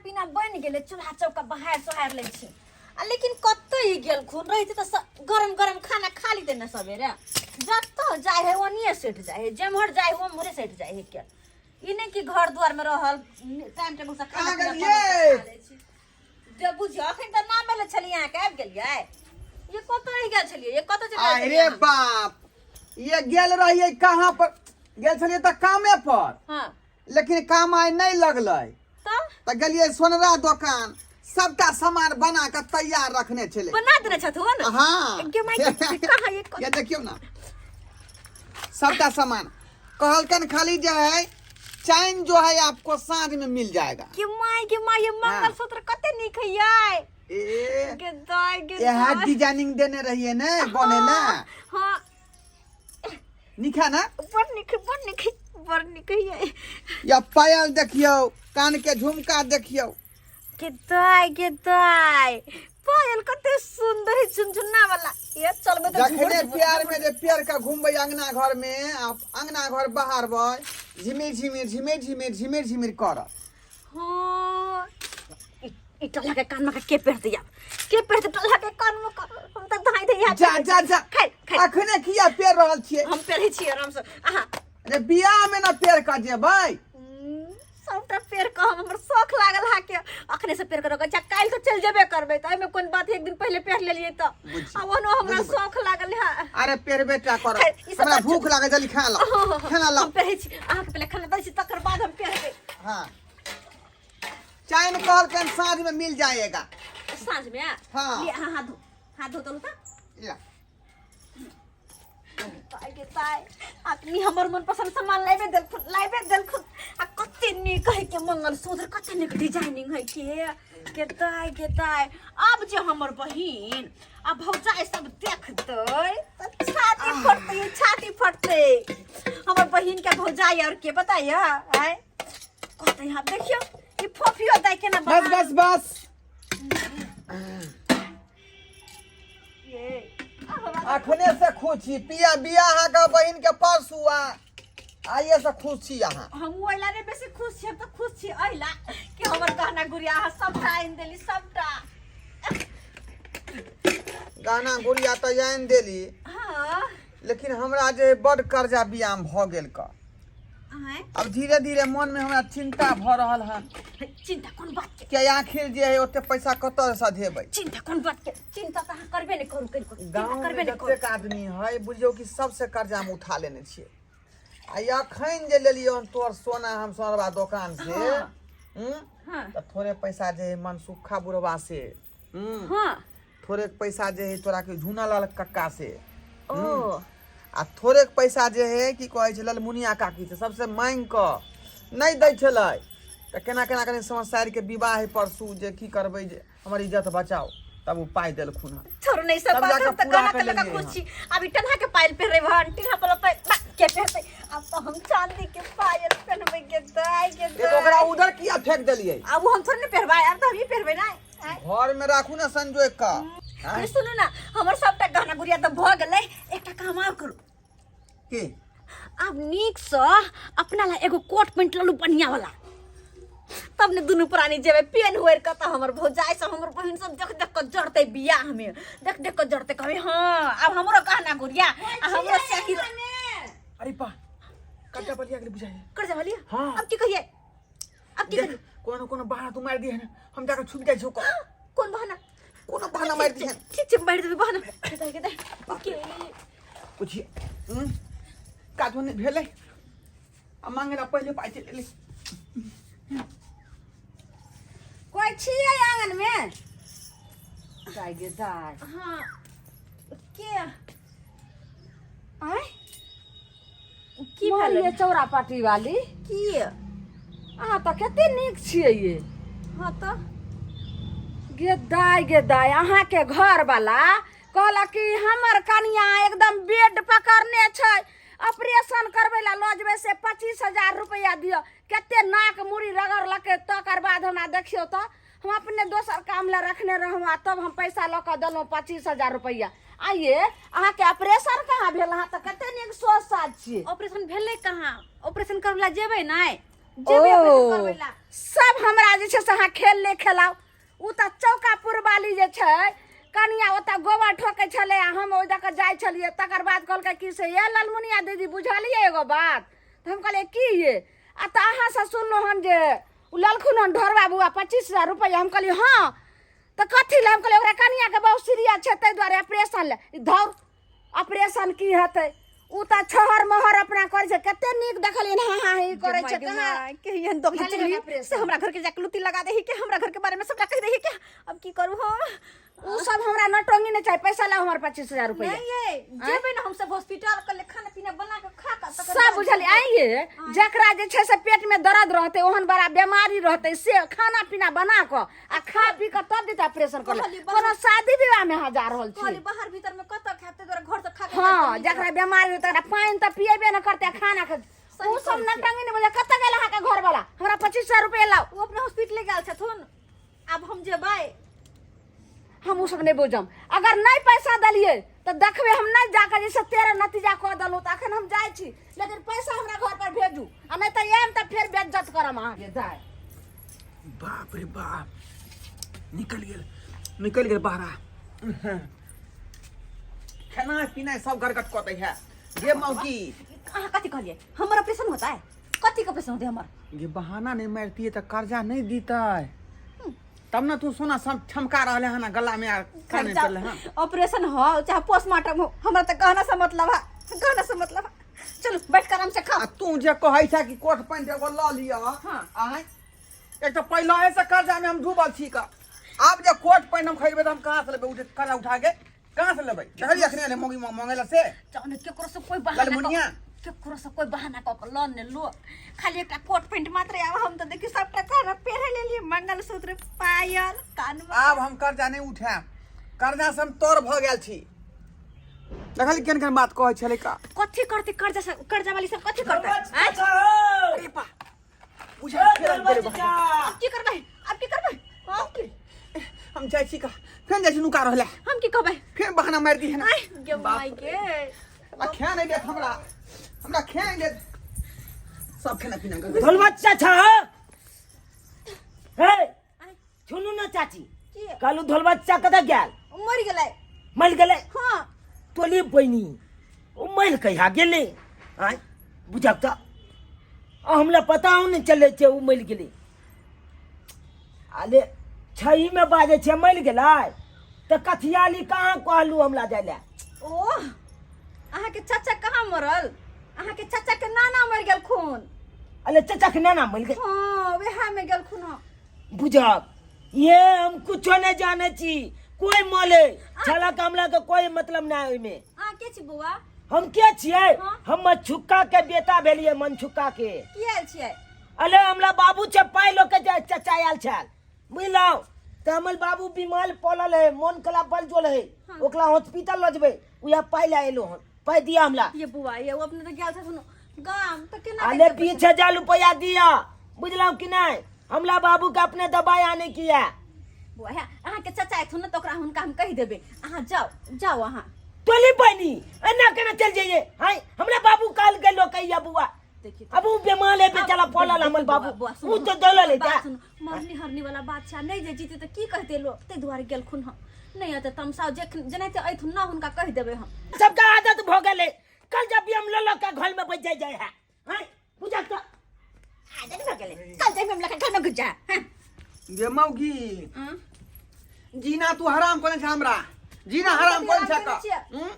पीना बनि गेलै, चूल्हा चौका बहारि सोहारि लै छी। आ लेकिन कतऽ ई गेल खून रहितै तऽ गरम गरम खाना खा लेतै ने सवेरे। जतऽ जाइ है ओनिए सटि जाइ है, जेम्हर जाइ है ओम्हरे सटि जाइ है। के ई नहि कि घर दुआरमे रहल टाइम टेबुल से खाना कहाँ पीना गेलियै? खा लै छी। जे बुझियौ अखन तऽ नाम एले छलियै, अहाँके आबि गेलियै। ये कतऽ रहि गेल छलियै? ये कतऽ चलि गेल अरे छलियै अहाँ? बाप, ये गेल रहियै कहाँ पर? गेल छलियै तऽ कामे पर। हाँ। लेकिन काम आइ नहि लगलै। तऽ तऽ गेलियै सोनरा दोकान, सबटा सामान बना कऽ तैयार रखने छलै। बना देने छथुन? हाँ। गे माय गे, कहाँ ये ये देखियौ ना, सबटा सामान कहलकन खाली जे है चैन जो है आपको साँझ में मिल जाएगा। के माय के माय, ये मंगलसूत्र कते नीक है यार। ए गे दाय गे इएह दाय। डिजाइनिंग देने रहिए ने बने ला। हाँ। नीक है ना? बड़ नीक है, बड़ नीक है, बड़ नीक है ये। या पायल देखियौ, कान के झुमका देखियौ। के दाय के दाय, पायल कते सुंदर है, झुनझुना वाला। ये चलबे तऽ झुमर जखने झुमर। प्यार में जे पेड़ के घूमबै अंगना घर में आ अंगना घर बहारबै, झिमिर झिमिर झिमिर झिमिर झिमिर झिमिर करत। हाँ, ई टल्ला के कान में के पहिरतै आब? के पहिरतै टल्ला के कान में? हम तऽ धाइ धाइ जा जा जा। खाइ खाइ। अखने किया पेड़ रहल छियै? हम पहिरै छियै आराम से अहाँ। अरे बियाह में ना पेड़ का जेबै। सबटा पेड़ कऽ हम, हमर शौख लागल हा के अखने से पेड़ कऽ अच्छा, काल्हि तऽ चलि जेबे करबै तऽ एहिमे कोन बात है, एक दिन पहिले पेड़ लेलियै तऽ। बुझी। आ ओहनो हमरा बुझबै। शौख लागल हा। अरे पेड़ बेटा कर। खैर, ई सब हमरा बात भूख लागल, जल्दी खाना लाओ, खाना लाओ। हम पेढ़ै छी अहाँके, पहिले खाना दै छी तकर बाद हम पेढ़बै। हाँ, चैन कहलकन साँझ में मिल जाएगा। साँझ में? हाँ। लिए अहाँ हाथ धो, हाथ धो देलहुँ तऽ। ला। ताय के ताय, अखनी हमर मनपसंद सामान लाबे देलखुन, लाबे देलखुन। आ कते नीक है के मंगलसूत्र, कते नीक डिजाइनिंग है के ताय के ताय। आब जे हमर बहिन आ भौजाई सब देखतै तऽ छाती फटतै, छाती फटतै हमर बहिन के भौजाई और के बताइए। आय कहतै यहाँ देखियौ ई फोफियो दाइ केना बस बना। बस बस। ये अखने से खुश छी पिया, बियाह के बहिन के परसू आ आइए से खुश छी अहाँ। हम ओहिला नहि बेसी खुश छी, हम तऽ खुश छी एहिला कि हमर गहना गुड़िया अहाँ सबटा आनि देली, सबटा। गहना गुड़िया तऽ आनि देली। हाँ। लेकिन हमरा जे बड कर्जा बियाह मे भऽ गेल क। आँय? अब धीरे धीरे मन में हमरा चिंता भऽ रहल हन। चिंता कोन बात के? कि आखिर जे है ओते पैसा कतऽ से सधेबै? चिंता कोन बात के? चिंता तऽ अहाँ करबे नहि करू, करू चिंता गाँव करबे में नहि करू। जतेक आदमी है बुझियौ कि सबसे कर्जा हम उठा लेने छियै। आ अखन जे लेलियै हम तोहर सोना हम सोनरबा दोकान से। हाँ। हम्म? हाँ। तऽ थोड़े पैसा जे है मनसुखा बुढ़वा से, हम्म? हाँ। थोड़े पैसा जे है तोरा के झूना लाल कक्का से। ओ। आ थोड़े पैसा जे है की कहै छै ललमुनिया काकी से सबसे मांगि कऽ नहि दै छलै तऽ केना केना कनि समस्या के विवाह है परसू जे की करबै जे हमर इज्जत बचाओ, तब ओ पाइ देलखुन हँ। छोड़ू नहीं सब तब बात, जाकऽ हम तऽ पूरा गहना कऽ के लऽ कऽ लेलियै खुश हँ। छी। अभी टन्हा के पायल पहिरबै हन, टिन्हा पर पायल बा, के पहिरतै? आब तऽ हम चांदी के पायल पहनबै के दाय के ए तो ओकरा दाय। उधर किया फेंक देलियै? आब ओ हम थोड़े ने पहिरबै, आब तऽ हम ही पहिरबै ना। आँय? घर में राखू ने संजोग का। आँय? अरे सुनू ना, हमर सबटा गहना गुड़िया तऽ भऽ गेलै, एकटा काम आर करू। की? आब नीकसँ अपना ला एगो कोट पेंट ललू बढ़िया वाला, तब ने दुनू प्राणी जेबै पेन ओढ़ि कऽ तऽ हमर भौजाइ सब हमर बहिन सब देख देख कऽ जड़तै, बियाह में देख देख कऽ जड़तै, कहबै हाँ आब हमरो गहना गुड़िया आ हमरो साइकिल। अरे बा, कर्जा बलिया के बुझाइ। कर्जा बलिया? हाँ। अब की कहिए, अब की देख कहिए? कोनो कोनो बहाना तू मारि दिहे ने, हम जाकर छुप जाइ छौ। कोन बहाना? कोनो बहाना मारि दिहे। ठीक छै, मारि देबै बहाना। के दे के बुझिए काजो नहि भेलै आ मांगे ला पहिले पाइ चलि एलै। कोइ छियै आंगन में? दाइ गे दाइ। हाँ, के आँय? की भेलै? ये चौरा पाटी वाली। की? अहाँ तऽ कते नीक छियै ये। हाँ तऽ। गे दाइ गे दाइ, अहाँके घर वाला कहलक कि हमर कनिया एकदम बेड पकड़ने छै, ऑपरेशन करबै लए लऽ जेबै से 25,000 रुपैआ दिअ। कते नाक मुड़ी रगड़लकै, तकर बाद हमरा देखियौ तऽ हम अपने दोसर काम लए रखने रहौं आ तब हम पैसा लऽ कऽ देलहुँ 25,000 रुपैआ। आइये अहाँके ऑपरेशन कहाँ भेल? अहाँ तऽ कते नीक सोच साज छियै। ऑपरेशन भेलै कहाँ? ऑपरेशन करबै लए जेबै नहि? जेबै ऑपरेशन करबै ला। सब हमरा जे छै से अहाँ खेल ले खेलाउ। ओ तऽ चौकापुर वाली जे छै कनिया ओतऽ गोबर ठोकै छलै आ हम ओहि दऽ कऽ जाइ छलियै। तकर बाद कहलकै कि से ये ललमुनिया दीदी बुझलियै एगो बात? तऽ हम कहलियै की ये? आ तऽ अहाँसँ सुनलहुँ हन जे ओ ललखुन हन ढोरबा बुआ 25,000 रुपैआ। हम कहलियै हँ, तऽ कथी लए? हम कहलियै ओकरा कनियाके बहुत सीरियस छै ताहि दुआरे ऑपरेशन लए। धौर ऑपरेशन की हेतै, उ तऽ छहर महर अपना करै छै। कते नीक देखलियनि, हाँ हाँ ही करै छै। कहाँ के एहन दोगली खाली चुगली ऑपरेशन। से हमरा घर के जाके लुत्ती लगा देही के हमरा घर के बारे में सबटा कह देही के। अब की करू हम? उ सब हमरा नटंगी नहि चाही, पैसा लाउ हमर 25,000 रुपैआ। नहीं ये जेबै ना हम सब हॉस्पिटल के खाना पीना बना के खा के तकर सब बाद बुझलियै। जेबै। आइये जकरा जे छै से पेट में दर्द रहतै, ओहन बड़ा बीमारी रहतै, से खाना पीना बना कऽ आ खा पी कऽ तब जेतै ऑपरेशन करै। कहली बाहर- कोनो शादी विवाह में अहाँ जा रहल छी? कहली बाहर भीतर में कतऽ खायब, ताहि दुआरे घर से खा के हाँ, जायब तऽ नीक जकरा रहत। बीमारी होतै तकरा पानि तऽ पिएबे नहि करतै, खाना खा सही उ सब कहै छियै। नटंगी नहि बुझै। कतऽ गेल अहाँके घर वाला? हमरा 25,000 रुपैआ लाउ। ओ अपना हॉस्पिटले गेल छथुन, आब हम जेबै। हम ओ सब नहि बुझम। अगर नहि पैसा देलियै तऽ देखबै हम नहि जाकऽ जे से तेरह नतीजा कऽ देलहुँ। तऽ अखन हम जाइ छी, लेकिन पैसा हमरा घर पर भेजू आ नहि तऽ आयब तऽ फेर बेज्जत करब अहाँके। दाय बाप रे बाप, निकलि गेल, निकलि गेल बहरा। खेनाइ पिनाइ सब गड़गट कऽ दै है गे मौगी। अहाँ कथी कहलियै? हमर ऑपरेशन होता है? कथी के ऑपरेशन होतै हमर? गे बहाना नहि मारतियै तऽ कर्जा नहि दितै, तब ने तू सोना सब ठमका रहले हन गला में आ कान में पड़ले हन। ऑपरेशन हो चाहे पोस्टमार्टम हो, हमरा तऽ गहना से मतलब है, गहना से मतलब है। चलू बैठ कर आराम से खाओ। आ तू जे कहै छ कि कोट पैंट एगो लऽ लिअ। हाँ। आँय, एक तऽ पहिले से कर्जा में हम डूबल छी का, आब जे कोट पैंट हम खरीदबै तऽ हम कहाँ से लेबै? उ जे कर्जा उठा के कहाँ से लेबै? देखलियै अखने एलै मौगी मंगै ला से। जाउ ने, केकरो से कोई बहाना ललमुनिया। केकरो से कोई बहाना कऽ के लऽ ने लो, खाली एकटा कोट पैंट मात्र। आब हम तऽ देखी सबटा गहना पहिरे लेलियै, मंगलसूत्र, पायल, कानवा। आब हम कर्जा नहि उठायब, कर्जा से हम तर भऽ गेल छी। देखली केहन केहन बात कहै छलै का। कथी करतै कर्जा से? कर्जा वाली सब कथी करतै? आँय? अरे बा, बुझा फेर आबि गेलै बहाना। आब की करबै? आब की करबै? हम की हम जाइ छी का, फेर जाइ छी नुका रहले। हम की कहबै? फेर बहाना मारि दी है ना। आइ गे माय गे, हमरा खा नहि देत, हमरा हमरा खा नहि देत, सब खाना पीना गड़बड़। ढोलवा चाचा हे, सुनू ने चाची। की? कहलू ढोलवा चाचा कतऽ गेल? मरि गेलै। मरि गेलै? हाँ। तोली बहिनी, ओ मरि कहिया गेलै? आँय बुझक तऽ आ हमरा पता नहि चलै छै ओ मरि गेलै। अरे छहीमे बाजै छै, मरि गेलै तऽ कथियाली कहाँ कहलू हमरा जाइ लए? ओह, अहाँके चाचा कहाँ मरल, अहाँके चाचा के नाना मरि गेलखुन। अरे चाचा के नाना मरि गेल? हाँ, वएह में गेलखुन हँ। बुझक ये हम कुछो नहीं जाने छी, कोई मले छला कमला के कोई मतलब नहीं ओइमे। अहाँ के छी बौआ? हम के छियै? हाँ। हम मछुक्का के बेटा भेलियै, मनछुक्का के। की आयल छियै? अरे हमरा बाबू छै पाइ लऽ के जाय चचा आयल छल बुझलहुँ, तऽ हमर बाबू बीमार पड़ल है, मोन कला बल जोल है। हाँ। ओकरा हॉस्पिटल लऽ जेबै, उएह पाइ लए एलहुँ हन। पाइ दिअ हमरा। ये बुआ, ये ओ अपने तऽ गेल छथुन गाम तऽ केना अरे देतै? 20,000 रुपया दिअ, बुझलहुँ कि नहि? हमरा बाबू के अपने दवाई आने की है। बुआ हे, अहाँके चाचा एथुन ने तऽ ओकरा हुनका हम कहि देबै। अहाँ जाउ, जाउ अहाँ। तोली बनी एना केना चल जाइए? हाय, हमरा बाबू काल के लोग कहिया बुआ। देखिए अब उ बीमार है बेचारा पड़ल हमर बाबू, उ तो दौड़ल है। बात सुनू, मरनी हरनी वाला बात छै, नहि जे जीते तऽ की कहते लोग, ताहि दुआरे गेलखुन हँ। नहि एतै तमसाउ, जे जेनाहिते अयथुन ने हुनका कहि देबै हम। सबके आदत भऽ गेलै, कल जब भी हम लऽ लऽ के घर में बैठ जाय जाय है। हाय बुझा तऽ आदत भऽ गेलै, कल जाइमे हम लऽ के घर में घुस जा। हाँ। गे मौगी, जीना तू हराम कोने छ हमरा, जीना हराम कोने छ का? हम्म?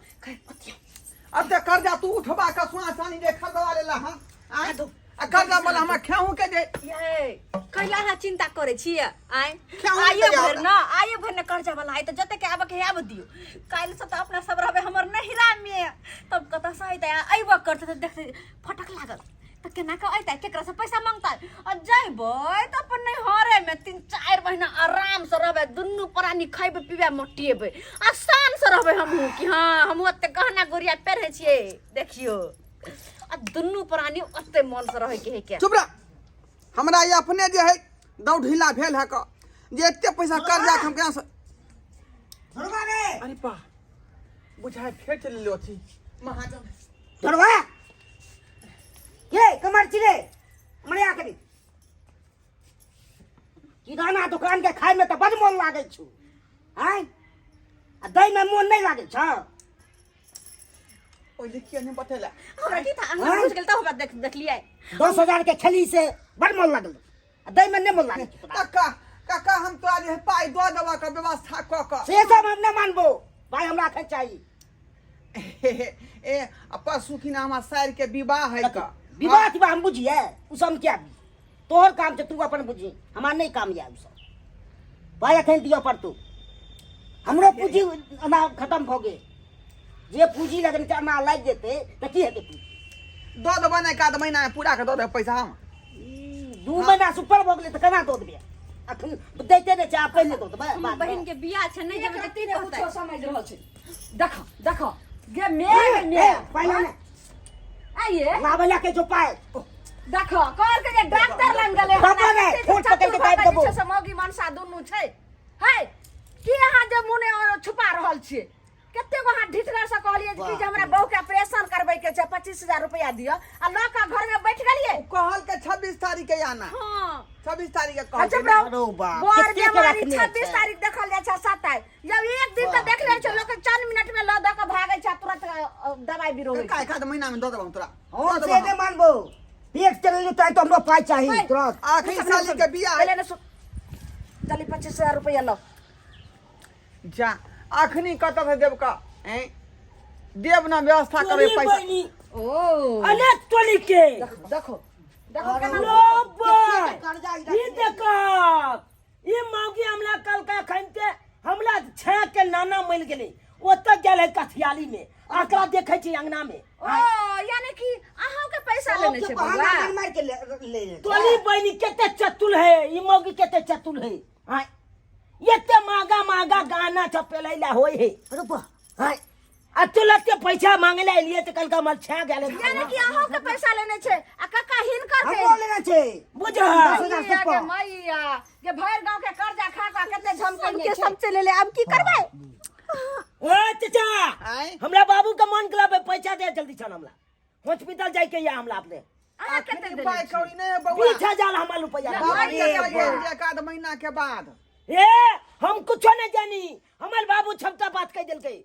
अब ते कर्जा तू उठबा के सोना चांदी जे खरीदवा लेला हन, आँय? आ कर्जा वाला हमरा खेहू के दे। ये कैला अहाँ चिंता करै छियै? आँय, खेहू के आइए दे। भरि न, आइए भरि न कर्जा वाला आइ तऽ जते के आबऽ के आबऽ दियौ। काल्हि से तऽ अपना सब रहबै हमर नहिरा मे, तब कतऽ से अयतै? आ अयबो करतै तऽ देखतै फटक लागल तऽ केना कऽ अयतै, केकरा से पैसा मांगतै? आ जयबै तऽ अपन नैहरे मे 3-4 महीना आराम से रहबै, दुनू प्राणी खैबै पीबै मोटिएबै आ शान से रहबै हमहूँ कि हाँ हमहूँ ओते गहना गुड़िया पहिरै छियै देखियौ, आ दुनू प्राणी ओते मन से रहै के है के। चुप रह, हमरा ई अपने जे है दौड़ ढीला भेल है क जे एते पैसा कर्जा के हम केना से। अरे बा, बुझाय फेर चलि गेलो अथी महाजन। धरवा ये कमर चिरे मरे आखरी। किराना दुकान के खाय में तऽ बड मोन लागै छौ आँय आ दै में मोन नहि लागै छौ ओहि जे किया नहि बतेला हमरा की था अंगना घुस गेल तऽ हमरा देख देखलियै 10,000 के खेली से बड मोन लागल आ दै में नहि मोन लागै छौ तोरा। काका काका हम तोरा जे है पाइ दऽ देबऽ के व्यवस्था कऽ कऽ से सब हम नहि मानबो भाई हमरा एखन चाही ए आ परसू खिना हमरा साइर के विवाह है का विवाह तिवाह हम बुझिए उ सब हम क्या तोहर काम छै तू अपन बुझी हमार नहीं काम यऽ उ सब पाइ एखन दिअ पड़तौ हमरो पूँजी एना खतम भऽ गेल जे पूँजी लगन छै एना लागि जेतै तऽ की हेतै पूँजी दऽ देबऽ ने एक आध महीना मे पूरा के दऽ देब पैसा हम 2 महीना से ऊपर भऽ गेलै तऽ केना दऽ देबै अखन दैते नहि छै आब पहिले दऽ देबै हमर बहिन के बियाह छै नहि जेबै तऽ की कहतै कुछो समझ रहल छै देखो देखो गे मेघ मे पाइ लाने आइए लाबै ला के जो पाइ देखो कहल के जे डॉक्टर लग गेलै बाबा रे, फोन पकड़ के काटि देबो। से मौगी मनसा दुनू छै है की अहाँ जे मुने और छुपा रहल छियै कते गो अहाँ ढिठगर से कहलियै जे कि जे हमरा बहू के ऑपरेशन करबै के छै 25,000 रुपया दिअ आ लऽ कऽ घर में बैठ गेलियै कहल के 26 तारीख के आना हां 26 तारीख के कहल अच्छा के ब्रो अरे बाप, बर कते के बीमारी रखने 26 छै? तारीख देखल जाइ छै 27 जब एक दिन तऽ देख ले छै लोक चंद मिनट में लऽ दऽ कऽ भागै छै आ तुरंत दवाई बीरो होइ काका छै एक आध महीना में दऽ देबौ तोरा हम से नहि मानबो पेट चलेलू तैं तो हमरो पाइ चाही तुरंत आखिरी साली के बियाह पहिले ने सुन चली 25,000 रुपया लो जा अखनी कतऽ से देब का ऐं देब ना व्यवस्था करबै तोरी पैसा बहिनी ओ अने टोली के देखो देखो केना लो बा कर्जा ई देखो ई मौगी हमला कल का खनते हमला छे के नाना मर गेलै ओतऽ गेल है कथियाली में आकरा देखै छी अंगना में ओ यानी कि अहाँ के पैसा लेने छै बहाना बउआ मारि मारि के ले ले ले तोरी बहिनी कते चतुर है ई मौगी कते चतुर है आय एते महंगा महंगा गहना छपेलै ला होय है अरे बा आय आ तू लगते पैसा मांगे ला एलिए तऽ कल का हमर छा गेल यानी कि अहाँ के पैसा लेने छै आ काका हिनकर के हमरो लेना छै बुझ 10,000 मैया से के मैया के भरि गांव के कर्जा खा खा कते झमकने के छै सब चले ले अब की करबै ओ चाचा आँय? हमरा बाबू के मन क्लब है पैसा दे जल्दी छन हमरा हॉस्पिटल जाय के या हमरा अपने अहाँ कते अखनी देने पाइ छी? कौड़ी नहीं है बउआ 20,000 हमरा रुपया बाबा अरे के बा। एक आध महीना के बाद ए हम कुछो नहीं जानी हमर बाबू क्षमता बात कह देलकै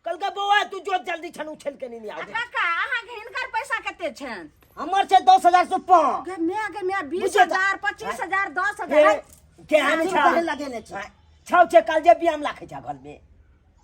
कल का बौआ तू जो जल्दी छन उछल के नहीं आ आओ काका अहाँ के हिनकर पैसा कते छनि हमर छै 10,000 से ऊपर गे my गे my बीस बुझे तऽ- हजार 25,000 10,000 ए, केहन रुपया छौ लगेने छै छौ छै कल जे भी हम लाखै छा घर में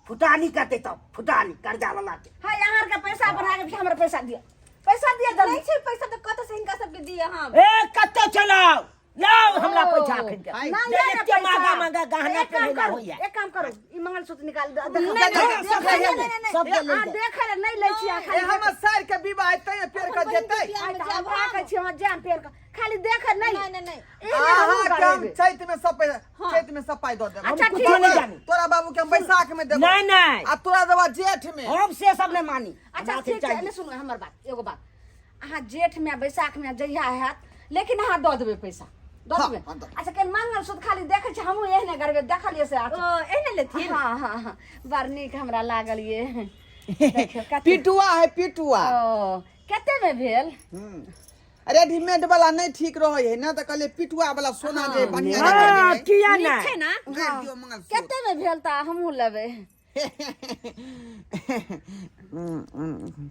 फुटानी करते तब फुटानी कर्जा वाला के हाय अहाँ के पैसा बना के हमरा पैसा दिअ पैसा दिअ जल्दी नहीं छै पैसा तऽ कतऽ से हिनका सबके दिए हम ए कत्तो चलाओ लाओ हमरा पैसा अखन के हाय। ना जे लिअ ने एते पैसा। महंगा महंगा गहना एक काम पहिरला करू होइया एक काम करू ई मंगलसूत्र निकाल दे नहीं, नहीं, नहीं, नहीं, नहीं, सब के ले आ जा। देखे ले नहीं लै छी आ ए खाली हमर सार के विवाह हेतै पेड़ के जेतै आइ तऽ हम भागै छी हम जाम पेड़ के खाली देखे नहीं नहीं, नहीं, नहीं। एहने हमहूँ अहाँ के हम गड़ेबै। चैत में सब पैसा चैत में सब पाइ दऽ देब अच्छा, कुछो ठीक नहीं छै। जानी तोरा बाबू के हम बैसाख में देबो नहीं नहीं आ तोरा देबा जेठ में हम से सब नहीं मानी अच्छा हमरा ठीक छै चाहिए। एने सुनू हमर बात एगो बात अहाँ जेठ में बैसाख में जहिया हैत लेकिन अहाँ दऽ देबै पैसा दऽ हाँ, देबै हाँ, दऽ। अच्छा के मंगलसूत्र खाली देखै छी हमहूँ एहने गरबे देखलियै से ओ एहने लेथिन हाँ हाँ हाँ बड़ नीक हमरा लागल ये देखियौ कते पिटुआ है पिटुआ ओ कते में भेल हम्म। रेडीमेड वाला नहीं ठीक रहे है ना तऽ कहलियै पिटुआ वाला सोना जे बढ़िया हाँ जकाँ जे है, किया नीक नहीं छै ना उगाड़ि दियौ मंगलसूत्र कते में भेल तऽ हमहूँ लेबै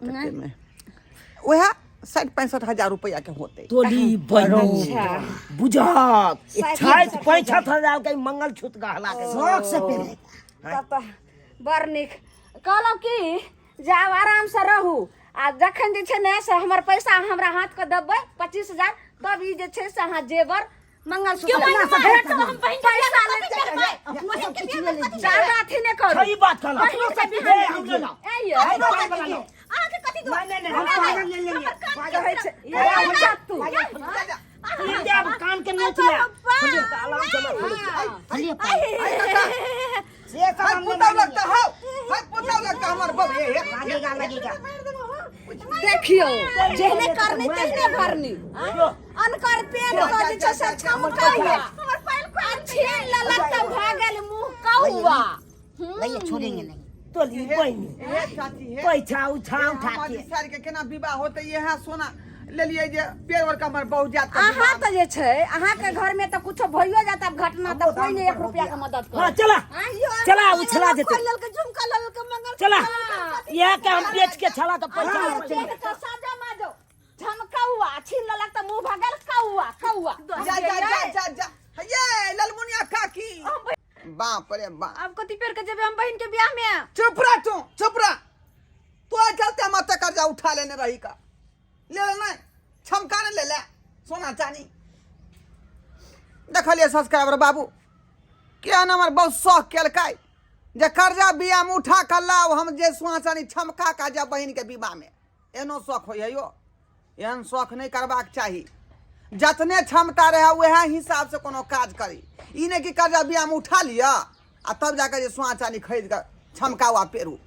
कते में वएह 60-65 हजार रुपया के होते तोली बहिनी अच्छा। बुझक 60 60-65 हजार के मंगल छूत गहला के शौक से पहनेगा तब तऽ बड़ नीक कहलहुँ की जे आब आरामसँ रहू आ जखन जे छै ने से हमर पैसा हमरा हाथके देबै 25,000 तब ई जे छै से अहाँ जेवर मंगलसूत्र क्यों अपना बहिन सब मारत हम बहिन के पैसा बियाह में ले कथी करबै? अपनो सब किछु ले लीजिए ज्यादा अथी नहि करू सही बात कहला बहिन के ए, बियाह हम लेलहुँ। ए ये हम पाइ वाला लौ। अहाँके कथी दो नहीं, नहीं, नहीं, हम पागल ले लेंगे कहै छै ए तू ई देब कान के नोच ले खुलिए तऽ आराम से मैं खोलै छी। चलिए पागल। से सब हाय हम नहीं पुतौ मानेंगे। लगता हौ हाय पुतौ लगता हमर बाप ए ए लगेगा लगेगा देखियो जेहने करनी तेहने भरनी जो, अनकर पेन के जे छै से छमकैया हमर पायल आ छीन लेलक तऽ भऽ गेल मुँह कौआ नहीं ये छोड़ेंगे नहीं तोली बहिनी ए चाची हे पैसा उठा उठा हमर के सार के केना विवाह होते इएह सोना लेलियै जे पेड़ ओर हमर बहुत जात अहाँ तऽ जे छै अहाँके घर में तऽ कुछो भइयो जात आब घटना तऽ कोई नहीं एक रुपया के मदद हाँ करत। चला चला उछला जेतै ललके झुमका ललके मंगल चला इएह के हम बेच के छला तऽ पैसा अहाँ आबै। पेट के साजा माजो झमकौआ छीन लेलक तऽ मुंह भऽ गेल कौआ कौआ जा जा जा जा जा ये ललमुनिया काकी बाप रे बाप। आब कथी पेर के जेबे हम बहिन के बियाह में? चुप रह तू, चुप रह। तो चलते हम अते कर्जा उठा लेने रही का ले ले नहीं छमका ने ले ले सोना चानी। देखलिए सब्सक्राइबर बाबू केहन हमर बहुत शौक केलकै जे कर्जा बियाह में उठा कर लाओ हम जे सोना चानी छमका का जा बहिन के विवाह में। एहनो शौक होइ है यो, एहन शौक नहीं करबाक चाही। जतने क्षमता रहे वएह हिसाब से कोनो काज करी, ई नहीं कि कर्जा बियाह में उठा लिअ आ तब जाकर जे सोना चानी खरीद कऽ छमकाउ आ पेरू।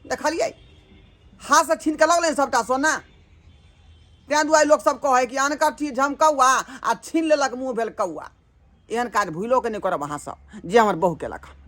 देखलियै हाथ से छीन कऽ लगलै सबटा सोना। तें दुआरे लोक सब कहै कि अनकर चीज झमकौआ आ छीन लेलक मुँह भेल कौआ। एहन काज भूलो के नहीं करब अहाँ सब जे हमर बहू केलक हन।